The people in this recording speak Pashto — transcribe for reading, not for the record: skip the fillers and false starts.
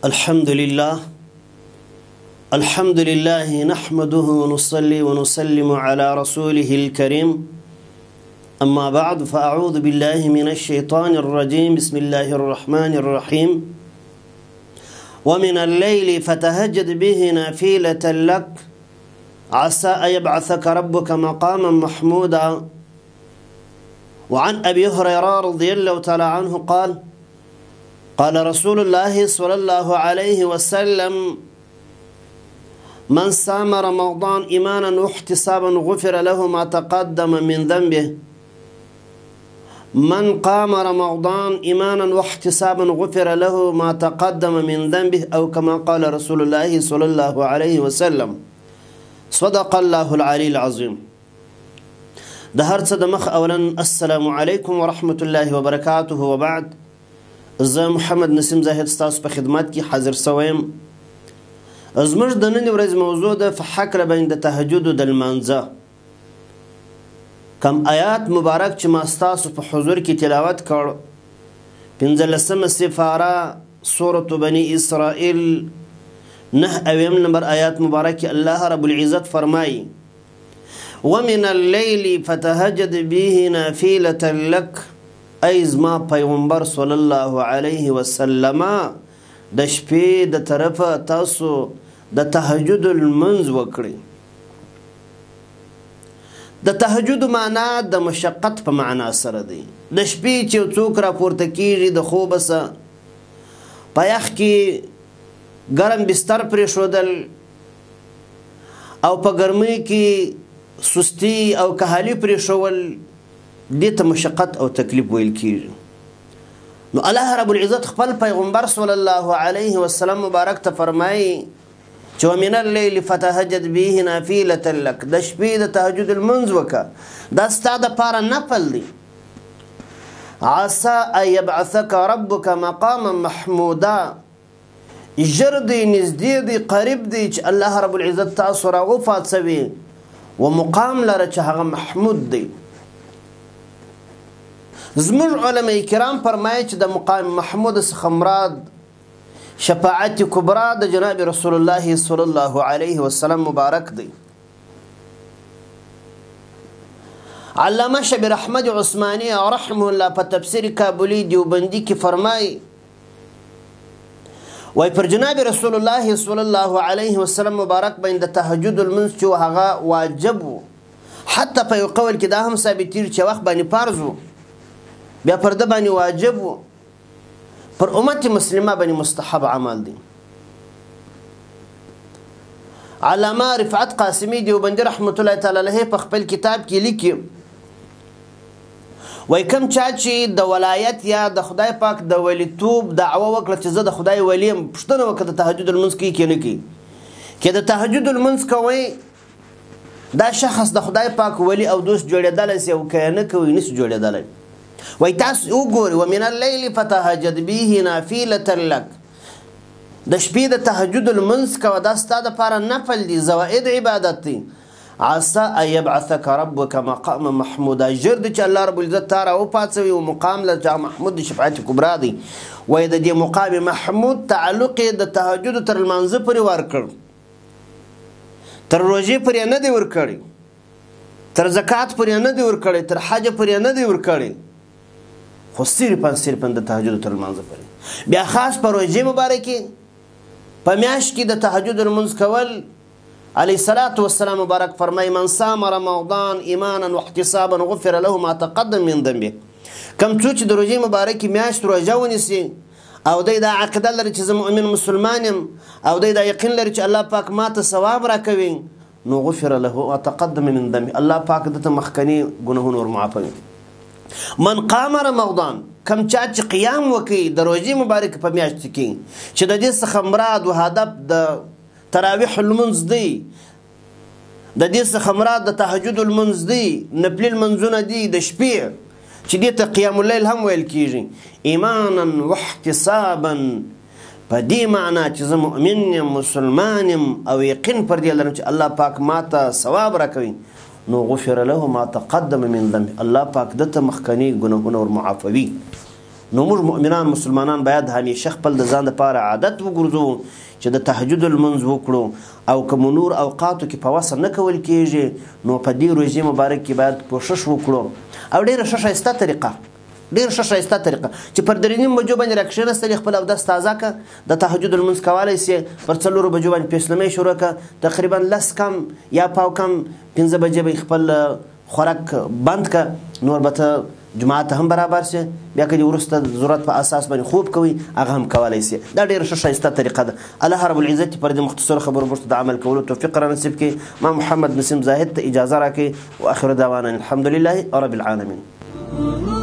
الحمد لله، الحمد لله نحمده ونصلي ونسلم على رسوله الكريم. أما بعد، فأعوذ بالله من الشيطان الرجيم. بسم الله الرحمن الرحيم. ومن الليل فتهجد به نافلة لك عسى أن يبعثك ربك مقاما محمودا. وعن أبي هريرة رضي الله تعالى عنه قال: قال رسول الله صلى الله عليه وسلم: من صام رمضان إيمانا واحتسابا غفر له ما تقدم من ذنبه. من قام رمضان إيمانا واحتسابا غفر له ما تقدم من ذنبه، أو كما قال رسول الله صلى الله عليه وسلم. صدق الله العلي العظيم. د هر څه د مخ اولا السلام علیکم ورحمة الله وبرکاته. وبعد، زه محمد نسیم زاهد ستاسو په خدمت کې حاضر سوی یم. زموږ د ننې ورځې موضوع ده په هکله باندې د تهجد د لمانځه. کم آیات مبارک چې ما ستاسو په حضور کې تلاوت کړ، 15 سفاره سورة بني اسرائیل 9 نمبر آیات مبارک کې الله رب العزت فرمایي: ومن الليل فتهجد به نافلة لك. ای زما پیغمبر صلی الله علیه وسلم، د شپې د طرفه تاسو د تهجد لمونځ وکړئ. د تهجد معنا د مشقت په معنا سره دی. د شپې چې یو څوک راپورته کیږي د خوبه سه په یخ کې ګرم بستر پرېښودل او په ګرمۍ کې سستی او کهالي پرېښول، دې ته مشقت او تکلیف ویل کیږي. نو الله رب العزت خپل پیغمبر صلی الله علیه وسلم مبارک ته فرمایي چې ومن الليل فتهجد به نافلة لك، د شپې د تهجد لمونځ وکړه، دا ستا دپاره نفل دی. عسى أن يبعثك ربك مقاما محمودا. ژر دی، نږدې دی، قریب دی چې الله رب العزت تاسو را وپاڅوي و مقام لره چې هغه محمود دی. زموږ علماء کرام فرمایي چې د مقام محمود څخه مراد شفاعت کبرا د جناب رسول الله صلی الله علیه وسلم مبارک دی. علامه شبیر احمد عثماني رحمه الله په تفسیر کابلی دیوبندي کې فرمایي، وای پر جناب رسول الله صلی الله علیه وسلم مبارک باندې د تهجد لمونځ چې هغه واجب و، حتی په یو قول کې دا هم ثابتېږي چې وخت باندې فرض و، بیا پر ده باندې واجب و، پر امت مسلمه باندې مستحب عمل دی. علامه رفعت قاسمي دیوبندي رحمة الله تعالی علیه په خپل کتاب کې لیکي، وای کم چا چې د ولایت یا د خدای پاک د ولیتوب دعوه وکړه چې زه د خدای ولی یم، پوښتنه وکړه د تهجد لمونځ کوي که نه کوي. که د تهجد لمونځ کوئ، دا شخص د خدای پاک ولی او دوست جوړېدلی سي، او که یې نه کوي نسي جوړېدلی. وای تاسو وګورئ، ومن الليل فتهجد به نافلة لك، د شپې د تهجد لمونځ کوه، دا ستا دپاره نفل دی، زوائد عبادت دی. عسى أن يبعثك ربك مقاما محمودا. ژر دی چې الله رب العزت تا راوپاڅوي او مقام له چې محمود د شفاعت کبرا دی. وایي د دې مقام محمود تعلق یې د تهجد تر لمانځه پورې ورکړ، تر روژې پورې نه دی ورکړی، تر زکات پورې نه دی ورکړی، تر حج پورې نه دی ورکړی، خو صرفا د تهجد تر لمانځه پورې. بیا خاص په روژې مبارکې په میاشت کې د تهجد لمونځ کول، علیه الصلاة والسلام مبارک فرمایي: من صام رمضان ایمانا واحتسابا غفر له ما تقدم من ذنبه. کم څوک چې د روژې مبارکې میاشت روژه ونیسي او دی دا عقیده لري چې زه مؤمن مسلمان یم، او دی دا یقین لري چې الله پاک ما ته ثواب راکوي، نو غفر له ما تقدم من ذنبه، الله پاک ده ته مخکني ګناهونه ور معافوي. من قام رمضان، کم چا چې قیام وکړي د روژې مبارکې په میاشت کې، چې د دې څخه مراد و هدف د تراویح لمونځ دی، د دې څخه مراد د تهجد لمونځ دی، نفلي لمونځونه دي د شپې چې دې ته قیام اللیل هم ویل کیږي، ایمانا واحتسابا، په دې معنا چې زه مؤمن یم، مسلمان یم، او یقین پر دې لرم چې الله پاک ما ته ثواب راکوي، نو غفر له ما تقدم من ذنبه، الله پاک ده ته مخکني ګناهونه ور معافوي. نو موږ مؤمنان مسلمانان باید همیشه خپل د ځان لپاره عادت وګرځو چې د تهجد لمونځ وکړو، او که مو نور اوقاتو کې په وسه نه کول کېږي نو په دې روژې مبارک کې باید کوشش وکړو. او ډېره ښه ښایسته طریقه، ډېر ښه ښایسته طریقه چې پر 3:30 بجو باندې راکښېناستلې، خپل اودس تازه که، د تهجد لمونځ کولی سې، پر 4 بجو باندې پیسلمۍ شروع که، تقریبا 10 کم یا پاو کم 5 بجې به خپل خوراک بند که، نور به ته جماعت ته هم برابر سې، بیا که دې وروسته ضرورت په اساس باندې خوب کوي هغه هم کولی سې. دا ډېره ښه ښایسته طریقه ده. الله رب العزت پر دې مختصرو خبرو موږ ته د عمل کولو توفیق را نصیب کړي. ما محمد نسیم زاهد ته اجازه راکړي. واخر دعوانا الحمد لله رب العالمین.